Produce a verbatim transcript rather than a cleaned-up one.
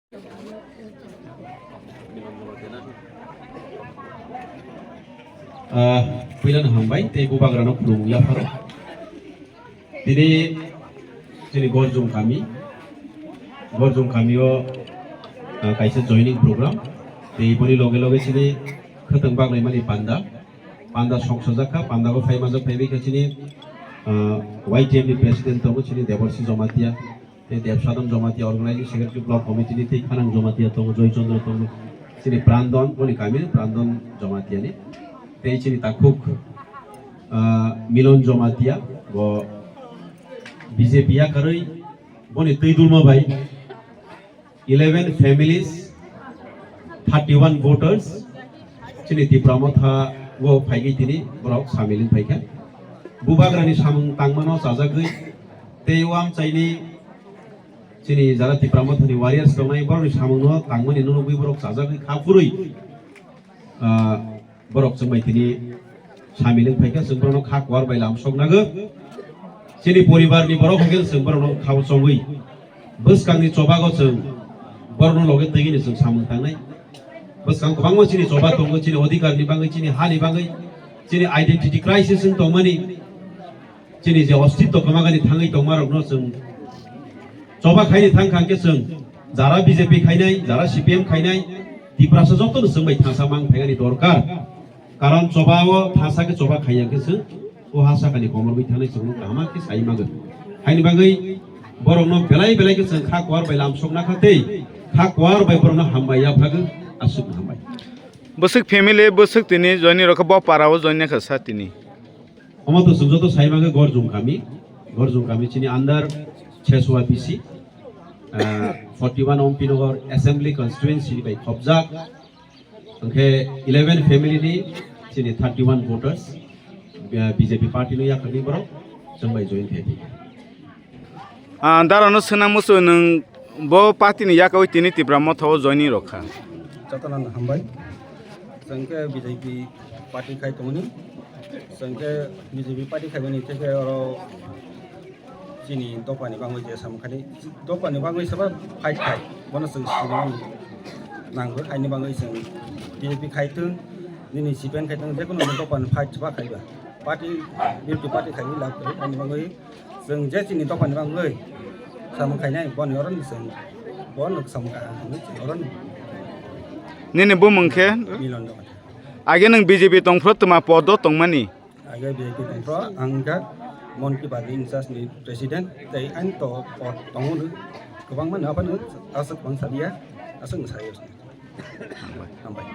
Ah, puilano hambai tei bubagrano khulumung yapharo. Tini chini Gorjung kami, Gorjung kamio, ah, kaisa joining program. Tei boni loge loge chini khwtwng baglaimani panda, panda song sajak kha, panda bo phai majak phai bai kha chini, ah, Y T M ni president tongo chini Deborsi Jomatia. Tei Debsadon Jomatia Organizing Secretary Block Committee ni tei Khanang Jomatia tongo, Joy Chandra tongo, chini Prandon, boni kami Prandon Jomatia ni. Tei chini takhuk, ah, Milon Jomatia, bo B J P yakarwi, boni twi dulma bai eleven families, thirty one voters, chini Tipra Motha o phaigwi tini borok samil wng phaikha. Bubagrani samung tangmano chajagwi tei o amchaini chini jara Tipra Mothani warriors tongnai borokni samungno tangmani nukgwi borok chajagwi kha phurwi, ah, borok chwng bai tini samil wng phaikha, chwng borokno kha kuar bai lam sok nago. Chini poribarni borok hai khe chwng borokno khao chongwi bwskangni chobago chwng borokno loge twigwini chwng samung tangnai. Bwskang kwbangma chini choba tongo, chini odhikarni bagwi, chini hani bagwi, chini identity crisis wng tongmani, chini je ostitto kwmagani thangwi tongmarokno chwng choba khaini thang kha hwnkhe chwng jara B J P khainai, jara C P M khainai, Tiprasa jotono chwng bai thansa mang phaigani dorkar. Karon choba o thansa khe choba khaiya khe chwng o ha sakani komorwi thangnai chwng kaham khe sai magwi. Haini bagwi borokno belai belai khe chwng kha kuar bai lam sok nakha tei kha kuar bai borokno hambai yaphago, aswk hambai. Bwswk family bwswk tini joini rokha bo para o joini kha sa tini. Omo to chwng joto sai mangkha Gorjung kami, Gorjung kami chini under Cheswa B C, ah, forty one Ompi Nagar Assembly Constituency bai khopjak, hwnkhe eleven family ni chini thirty one voters, ah, B J P party no yakarni borok chwng bai join khai phi. Ah, darano swnam musu nwng bo party ni yakawi tini Tipra Motha o joining rok kha. Jotono hambai. Chwng khe B J P party khai tongoni. Chwng khe B J P party khaimani khe khe oro chini dopha ni bagwi je samkhani. Dopha ni bagwi saba fight khai. Bono chwng sinimani nango. Haini bagwi chwng B J P khai tong. Nini C P M khai tong. Jekono dopha ni fight saba khaiba. Party, B J P party khai lab khai. Haini bagwi Chwng je chini dopha ni bagwi samung khainai, boni oro ni chwng, bo nuk samung kaham hwnwi chwng oro ni. Nini bumung khe? Milon Dongma. Age nwng B J P tongphuru twma pod o tongmani? Age B J P tongphuru ang kha Mon Ki Baat ni in charge ni president, tei ani to pod tongo hwnwi kwbangma no aphano aswk bang sabiya, aswk no sayo. Hambai.